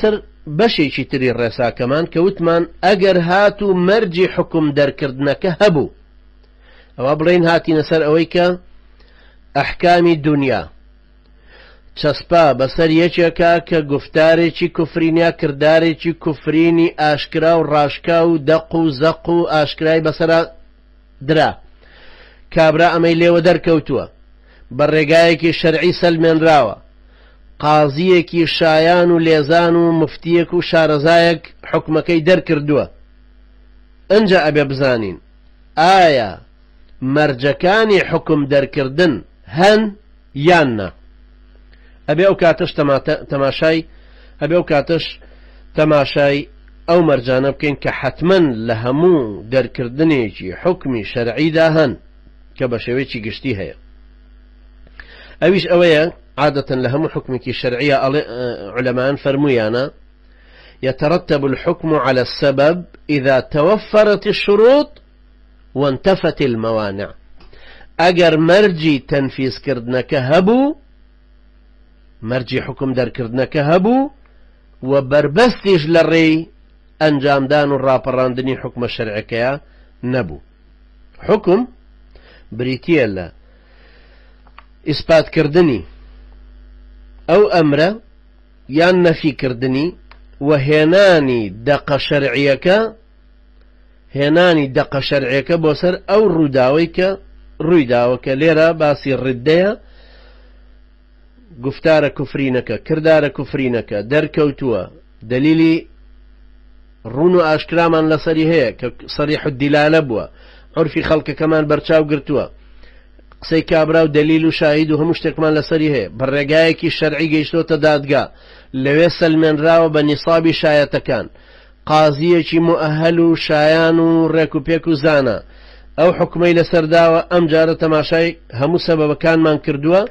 سەر بەشێکی تری ڕێساکەمان کە وتمان ئەگەر هاتوو مەرجی حوکم دەرکردنەکە هەبوو ئەوە بڵێین هاتینە سەر ئەوەی کە ئەحکامی دونیا چەسپا بەسەر یەکێکا کە گوفتارێکی کوفرینیا کردارێکی کوفرینی ئاشکرا و ڕاشکا و دەق و زەق و ئاشکرای بەسەرا درا کابرا ئەمەی لێوە دەرکەوتووە بە ڕێگایەکی شەرعی سەلمێنراوە قازییەکی شایان و لێزان و مفتیەک و شارەزایەک حوکمەکەی دەرکردووە ئنجا ئەبێ بزانین ئایا مەرجەکانی حوکم دەرکردن هەن یان نا ئەبێ ئەو کاتەش تەماشای ئەبێ ئەو کاتەش تەماشای ئەو مەرجانە بکەین کە حەتمەن لە هەموو دەرکردنێکی حوکمی شەرعیدا هەن کە بە شێوەیەکی گشتی هەیە ئەویش ئەوەیە عادەتەن لە هەموو حوکمێکی شەرعیە ئەڵێ علەمان فەرموویانە يترتب الحكم على السبب إذا توفرت الشروط وانتفت الموانع ئەگەر مەرجی تەنفیزکردنەکە هەبوو مەرجی حکم دەرکردنەکە هەبوو و بەربەستیش لە ڕێی ئەنجامدان و ڕاپەڕاندنی حکومە شەرعەکەیە نەبوو حکم بریتە لە ئیسپاتکردنی ئەو ئەمرە یان نەفیکردنی و هێنانی دەقە شەرعیەکە هێنانی دەقە شەرعیەکە بۆ سەر ئەو ڕووداوەی کە ڕوویداوە کە لێرە باسی ڕدەیە گفتارە کوفرینەکە کردارە کوفرینەکە دەرکەوتووە دلیلی ڕوون و ئاشکرامان لەسەری هەیە کە سەریح الدلالە بووە عرفی خەڵکەکەمان بەرچاو گرتووە قسەی کابرا و دەلیل و شاهید و هەموو شتێکمان لەسەری هەیە بە ڕێگایەکی شەرعی گەیشتۆتە دادگا لەوێ سەلمێنراوە بە نیسابی شایەتەکان قازییەکی موئەهەل و شایان و ڕێک و پێک و زانا ئەو حوکمەی لەسەر داوە، ئەم جارە تەماشای هەموو سەبەبەکانمان کردووە،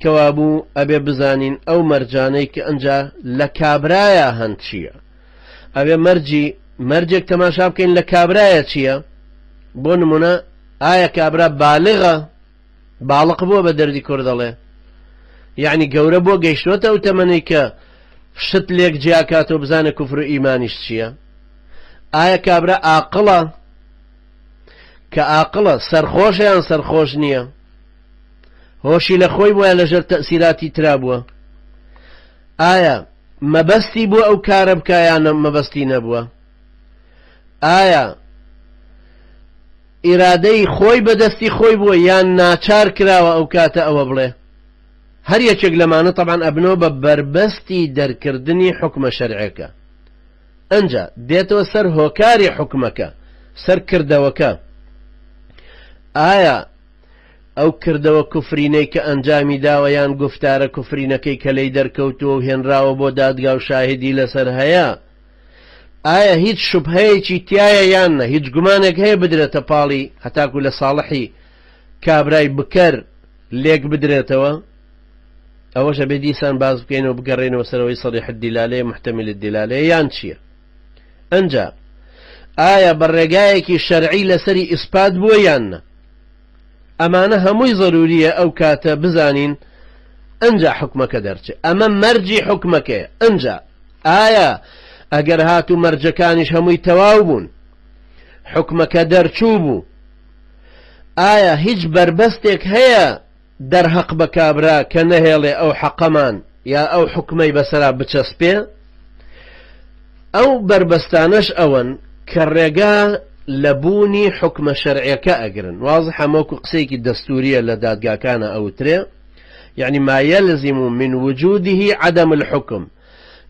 کەوابوو ئەبێ بزانین ئەو مەرجانەی کە ئەنجا لە کابرایا هەن چییە؟ ئەبێ مەرجی مەرجێک تەماشا بکەین لە کابرایا چییە؟ بۆ نمونە ئایا کابرا بالغە؟ باڵق بووە بە دەردی کورد دەڵێ یعنی گەورە بۆ گەیشتوەتە ئەو تەمەنەی کە شت لێک جیاکاتەوە بزانە کوفر و ئیمانیش چییە ئایا کابرا ئاقڵە کە ئاقڵە سەرخۆشە یان سەرخۆش نییە هۆشی لە خۆی بووە لەژێر تەسیراتی ترا بووە ئایا مەبەستی بۆ ئەو کارە بکایانە مەبەستی نەبووە ئایا ئیرادەی خۆی بە دەستی خۆی بووە یان ناچار کراوە ئەو کاتە ئەوە بڵێ؟ هەر یەکێک لەمانە تەبعەن ئەبنەوە بە بەربەستی دەرکردنی حوکمە شەرعێکە. ئەنجا دێتەوە سەر هۆکاری حوکمەکە، سەر کردەوەکە. ئایا ئەو کردەوە کوفرینەی کە ئەنجامی داوە یان گوفتارە کوفرینەکەی کە لێی دەرکەوتووە و هێنراوە بۆ دادگا و شاهیدی لەسەر هەیە، ئایا هیچ شوبهەیەکی تیایە یان نە، هیچ گومانێک هەیە بدرێتە پاڵی هەتاکو لە ساڵحی کابرای بکەر لێک بدرێتەوە؟ ئەوەش ئەبێ دیسان باس بکەینەوە بگەڕێینەوە سەرەوەی صریح الدلالەیە محتمل الدلالەیە یان چییە؟ ئەنجا ئایا بە ڕێگایەکی شەرعی لەسەری ئیسپات بووە یان نە؟ ئەمانە هەمووی زەروریە ئەو کاتە بزانین ئەنجا حوکمەکە دەرچێ ئەمە مەرجی حوکمەکەیە ئەنجا ئایا ئەگەر هاتوو مەرجەکانیش هەمووی تەواو بوون حوکمەکە دەرچوو بوو ئایا هیچ بەربەستێک هەیە دەرهەق بە کابرا کە نەهێڵێ ئەو حەقەمان یا ئەو حوکمەی بەسەرا بچەسپێ ئەو بەربەستانەش ئەوەن کە ڕێگا لە بوونی حوکمە شەرعیەکە ئەگرن وازحە وەکو قسەیەکی دەستوریە لە دادگاکانە ئەوترێ یعنی ما يلزم من وجوده عدم الحكم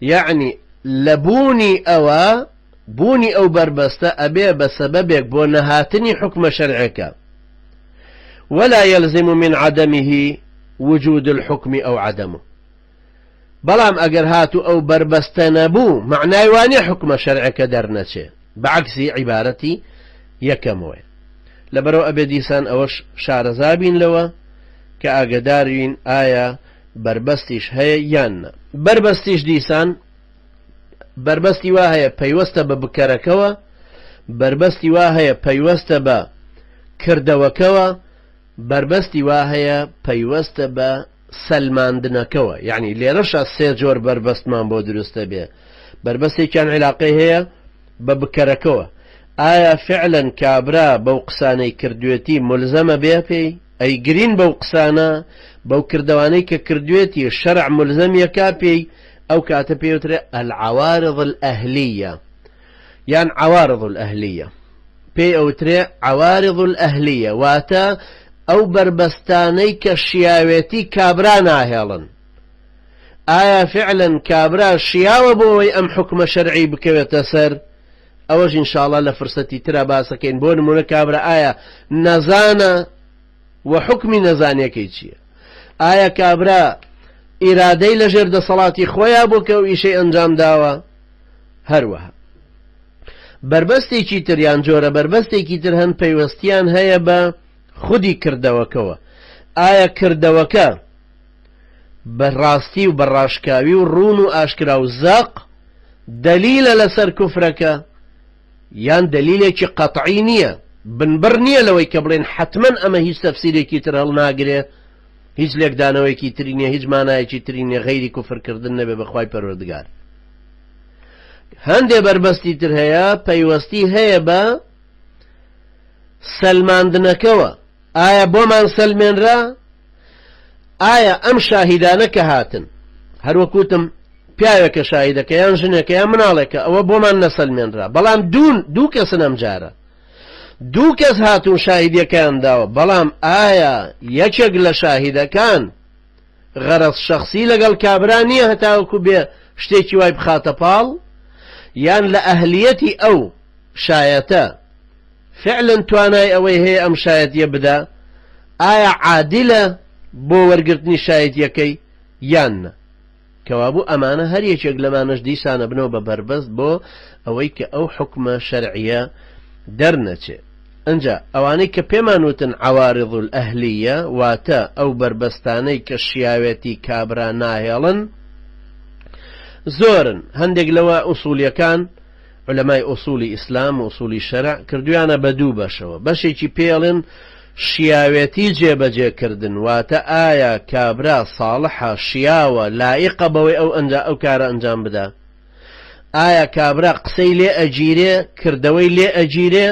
یعنی لە بوونی ئەوە بوونی ئەو بەربەستە ئەبێ بە سەبەبێک بۆ نەهاتنی حوکمە شەرعێکە ولا يلزم من عدمه وجود الحكم أو عدمه بەڵام ئەگەر هاتوو ئەو بەربەستە نەبوو مەعنای وانیە حوکمە شەرعەکە دەرنەچێ بەعەکسی عیبارەتی یەکەمەوەیە لەبەرئەوە ئەبێ دیسان ئەوەش شارەزا بین لەوە کە ئاگەدار بین ئایا بەربەستیش هەیە یان نا بەربەستیش دیسان بەربەستی وا هەیە پەیوەستە بە بکەرەکەوە بەربەستی وا هەیە پەیوەستە بە کردەوەکەوە بەربەستی وا هەیە پەیوەستە بە. سەلماندنەکەوە، یەعنی لێرەشا سێ جۆر بەربەستمان بۆ دروست دەبێ، بەربەستێکیان عیلاقەی هەیە بە بکەرەکەوە، ئایا فعلەن کابرا بەو قسانەی کردوێتی مولزەمە بێ پێی؟ ئەیگرین بەو قسانە، بەو کردەوانەی کە کردوێتی شەرع مولزەمیەکا پێی، ئەو کاتە پێی وترێ العوارض الاهلیە یان عوارض الاهلیە. پێی ئەوترێ عوارض الاهلیە، واتە ئەو بەربەستانەی کە شیاوێتی کابرا ناهێڵن. ئایا فعلا کابرا شیاوە بۆ ئەوەی ئەم حوکمە شەرعی بکەوێتە سەر؟ ئەوەش ان شاء اللە لە فرسەتی ترا باسەکەین. بۆ نمونە کابرا ئایا نەزانە و حوکمی نەزانیەکەی چییە؟ ئایا کابرا ئیرادەی لەژێر دەسەڵاتی خۆیا بۆ کە ئەو ئیشەی ئەنجام داوە؟ هەروەها بەربەستێکی تر یان جۆرە بەربەستێکی تر هەن پەیوەستیان هەیە بە خودی کردەوەکەوە. ئایا کردەوەکە بە ڕاستی و بە ڕاشکاوی و ڕوون و ئاشکرا و زەق دەلیلە لەسەر کوفرەکە یان دەلیلێکی قەتعی نییە، بنبڕ نییە لەوەی کە بڵێن حەتمەن ئەمە هیچ تەفسیرێکی تر هەڵناگرێ، هیچ لێکدانەوەیەکی تری نییە، هیچ مانایەکی تری نییە غەیری کوفرکردن نەبێ بە خوای پەروەردگار. هەندێ بەربەستی تر هەیە پەیوەستی هەیە بە سەلماندنەکەوە، ئایا بۆمان سەلمێنرا؟ ئایا ئەم شاهیدانە کە هاتن هەروەکوتم پیاوێکە شاهیدەکە یان ژنێکە یان مناڵێکە ئەوە بۆمان نەسەلمێنرا، بەڵام دوون دوو کەسن ئەم جارە دوو کەس هاتوون شاهیدیەکەیان داوە، بەڵام ئایا یەکێک لە شاهیدەکان غەرەز شەخسی لەگەڵ کابرا نییە هەتاوەکو بێ شتێکی وای بخاتە پاڵ، یان لە ئەهلیەتی ئەو شایەتە فعلا توانای ئەوەی هەیە ئەم شایەتیە بدا، ئایا عادلە بۆ وەرگرتنی شایەتیەکەی یان نە؟ کەوابوو ئەمانە هەر یەکێک لەمانەش دیسان ئەبنەوە بە بەربەست بۆ ئەوەی کە ئەو حوکمە شەرعیە دەرنەچێ. ئنجا ئەوانەی کە پێمان وتن عوارض الاهلیە واتە ئەو بەربەستانەی کە شیاوێتی کابرا ناهێڵن زۆرن، هەندێک لەوە ئوسوڵیەکان، عولەمای ئوسوڵی ئیسلام و ئوسوڵی شەرع کردویانە بە دوو بەشەوە، بەشێکی پێڵێن شیاوێتی جێبەجێ کردن، واتە ئایا کابرا ساڵحە، شیاوە، لائیقە بەوەی ئەو ئەنجا ئەو کارە ئەنجام بدا؟ ئایا کابرا قسەی لێ ئەگیرێ، کردەوەی لێ ئەگیرێ؟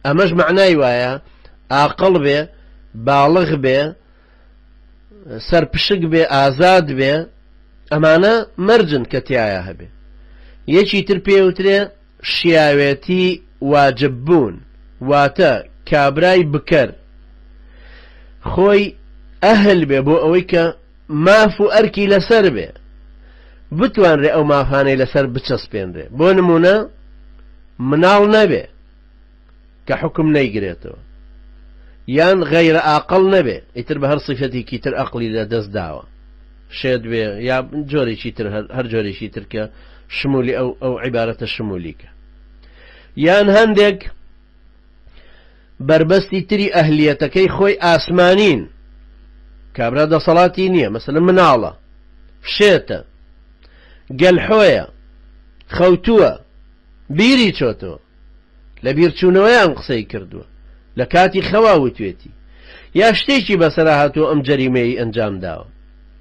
ئەمەش مەعنای وایە ئاقڵ بێ، باڵغ بێ، سەرپشک بێ، ئازاد بێ، ئەمانە مەرجن کە تیایا هەبێ. یەکی تر پێوترێ شیاوێتی واجب بوون، واتە کابرای بکەر خۆی ئەهل بێ بۆ ئەوەی کە ماف و ئەرکی لەسەر بێ، بتوانرێ ئەو مافانەی لەسەر بچەسپێنرێ. بۆ نمونە مناڵ نەبێ کە حوکم نەیگرێتەوە، یان غەیرە ئاقڵ نەبێ، ئیتر بە هەر سیفەتێکی تر ئەقڵی لە دەست داوە، شێت بێ یا جۆرێکی تر، هەر جۆرێکی تر کە شمولی ئەو ئەو عیبارەتە شمولیکە. یان هەندێک بەربەستی تری ئەهلیەتەکەی خۆی ئاسمانین، کابرا دەسەڵاتی نییە، مەسەلەن مناڵە، شێتە، گەلحۆیە، خەوتووە، بیری چۆتەوە، لە بیرچوونەوەیان قسەی کردووە، لە کاتی خەوا وتوێتی، یا شتێکی بەسەرا هاتووە ئەم جەریمەیەی ئەنجام داوە،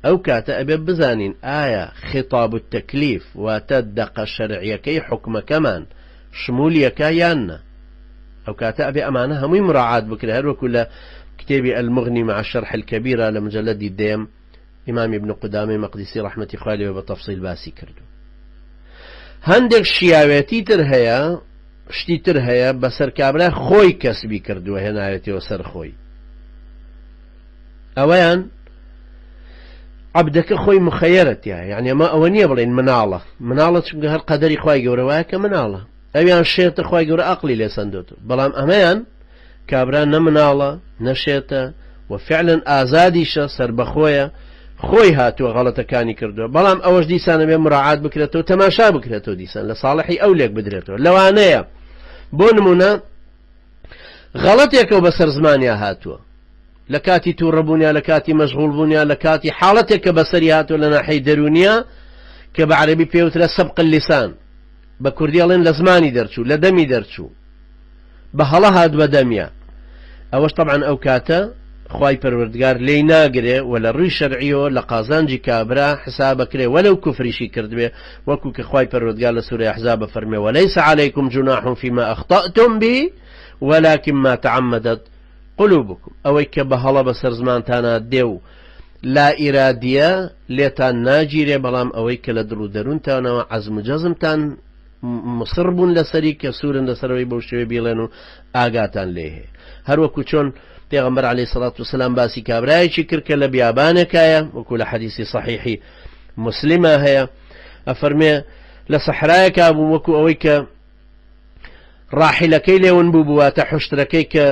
ئەو کاتە ئەبێ بزانین ئایا خطاب التکلیف واتە دەقە شەرعیەکەی حوکمەکەمان شمولیەکە یان نا؟ ئەو کاتە ئەبێ ئەمانە هەمووی مراعات بکرێ، هەروەکو لە کتێبی المغنی مع الشرح الکبیرە لە مجلدی دەیەم ئیمام ابن قدامەی مەقدیسی ڕەحمەتی خوای لێ بێ بە تەفسیل باسی کردووە. هەندێک شیاوێتی تر هەیە، شتی تر هەیە بەسەر کابرا خۆی کەسبی کردووە هێناوێتیەوە سەر خۆی. ئەوەیان عەبدەکە خۆی مخەیەرە تیا، یعنی ئەمە ئەوە نییە بڵێن مناڵە، مناڵە چونکە هەر قەدەری خوای گەورە وایە کە مناڵە، ئەویان شێتە خوای گەورە ئەقڵی لێ سەندۆتەوە، بەڵام ئەمەیان کابرا نە مناڵە نە شێتە و فعلا ئازادیشە سەربەخۆیە، خۆی هاتووە غەڵەتەکانی کردووە، بەڵام ئەوەش دیسان ئەبێ مراعات بکرێتەوە، تەماشا بکرێتەوە، دیسان لە ساڵحی ئەو لێک بدرێتەوە. لەوانەیە بۆ نمونە غەڵەتێکەوە بەسەر زمانیا هاتووە لە کاتی تووڕەبوونیا، لە کاتی مەشغوڵ بوونیا، لە کاتی حاڵەتێک کە بەسەری هاتووە لە ناحەی دەروونیا کە بە عەرەبی پێوترە سبق اللسان، بە کوردی ئەڵێن لە زمانی دەرچوو، لە دەمی دەرچوو، بە هەڵە هات بە دەمیا. ئەوەش تەبعەن ئەو کاتە خوای پەروەردگار لێی ناگرێ و لە ڕووی شەرعیەوە لە قازانجی کابرا حسابەکرێ وەلەو کوفریشی کردبێ وەکو کە خوای پەروەردگار لە سورەی ئەحزاب فەرمێ وليس عليكم جناح فيما أخطأتم به ولكن ما تعمدت قلوبكم ئەوەی کە بە هەڵە بەسەر زمانتانا دێ و لا ئیرادیە لێتان ناگیرێ بەڵام ئەوەی کە لە دڵ و دەروونتانەوە عەزم و جەزمتان مصر بوون لەسەری کە سوورن لەسەرەوەی بەو شێوەیە بیڵێن و ئاگاتان لێ هەیە هەروەکو چۆن پێغەمبەر عەلەیهی سەڵات وسلام باسی کابرایەکی کرد کە لە بیابانێکایە وەکو لە حەدیسی صحیحی مسلمە هەیە ئەفەرمێ لە سەحرایەکا بوو وەکو ئەوەی کە ڕاحیلەکەی لێون بوو بوواتە حشترەکەی کە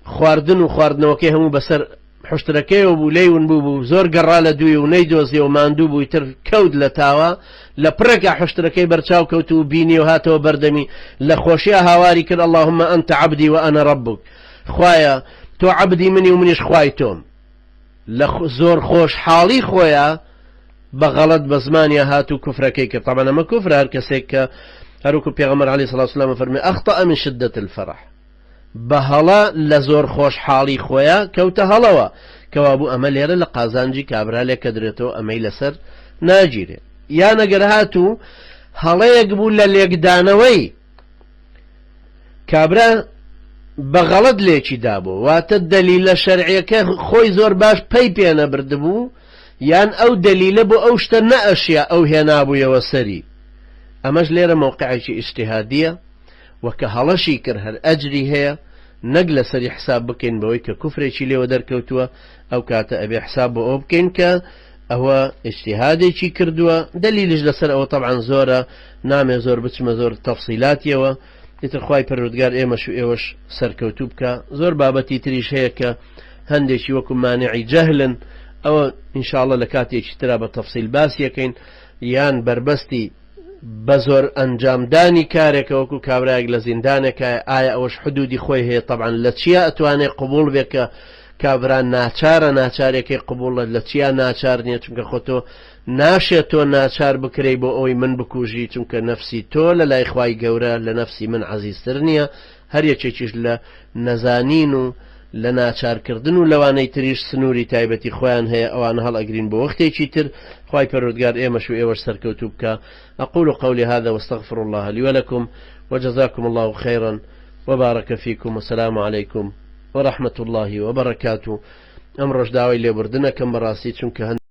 خواردن و خواردنەوەکەی هەموو بەسەر حشترەکەیەوە بوو لێی ون بوو بوو زۆر گەڕا لە دووی و نەیدۆزیەوە ماندوو بووی تر کەوت لە تاوە لە پڕێکا حشترەکەی بەرچاو کەوت و بینی و هاتەوە بەردەمی لە خۆشیا هاواری کرد اللهم انت عبدی و انا ربک خوایە تۆ عەبدی منی و منیش خوای تۆم لە زۆر خۆشحاڵی خۆیا بە غەڵەت بە زمانیا هات و کوفرەکەی کرد طبعا ئەمە کوفرە هەر کەسێک کە هەروکو پێغەمبەر علیه الصلاة والسلام فەرمی اخطأ من شدة الفرح بە هەڵە لە زۆر خۆشحاڵی خۆیا کەوتە هەڵەوە، کەوابوو ئەمە لێرە لە قازانجی کابرا لێکەدرێتەوە ئەمەی لەسەر ناگیرێ. یان ئەگەر هاتوو هەڵەیەک بوو لە لێکدانەوەی کابرا بە غەڵەت لێکی دابوو، واتە دەلیلە شەرعیەکە خۆی زۆر باش پەی پێ نەبردبوو، یان ئەو دەلیلە بۆ ئەو شتە نەئەشیا ئەو هێنابوویەوە سەری، ئەمەش لێرە مەوقعێکی ئیجتیهادیە. وە کە هەڵەشی کرد هەر ئەجری هەیە نەک لەسەری حساب بکەین بەوەی کە کوفرێکی لێوە دەرکەوتووە ئەو کاتە ئەبێ حساب بۆ ئەوە بکەین کە ئەوە ئیجتیهادێکی کردووە دەلیلیش لەسەر ئەوە تەبعەن زۆرە نامێ زۆر بچمە زۆر تەفسیلاتیەوە ئیتر خوای پەروەردگار ئێمەش و ئێوەش سەرکەوتوو بکە زۆر بابەتی تریش هەیە کە هەندێکی وەکو مانعی جەهلن ئەوە ئینشاءاللە لە کاتێکی ترا بە تەفسیل باسیەکەین یان بەربەستی بەزۆر ئەنجامدانی کارێکە وەکو کابرایەک لە زیندانێکایە ئایا ئەوەش حدودی خۆی هەیە تەبعەن لە چیا ئەتوانێ قبوڵ بێ کە کابرا ناچارە ناچارێکەی قبوڵە لە چیا ناچار نییە چونکە خۆ تۆ ناشێت تۆ ناچار بکرێی بۆ ئەوەی من بکوژی چونکە نەفسی تۆ لە لای خوای گەورە لە نەفسی من عەزیزتر نییە هەر یەکێکیش لە نەزانین و لە ناچارکردن و لەوانەی تریش سنووری تایبەتی خۆیان هەیە ئەوانە هەڵئەگرین بۆ وەختێکی تر خوای پەروەردگار ئێمەش و ئێوەش سەرکەوتوو بکا اقول قولي هذا واستغفر الله لي ولكم وجزاكم الله خيرا وبارك فيكم والسلام عليكم ورحمة الله وبركاته ئەمڕۆش داوای لێبوردنەکەم بەڕاستی چونکە هەند.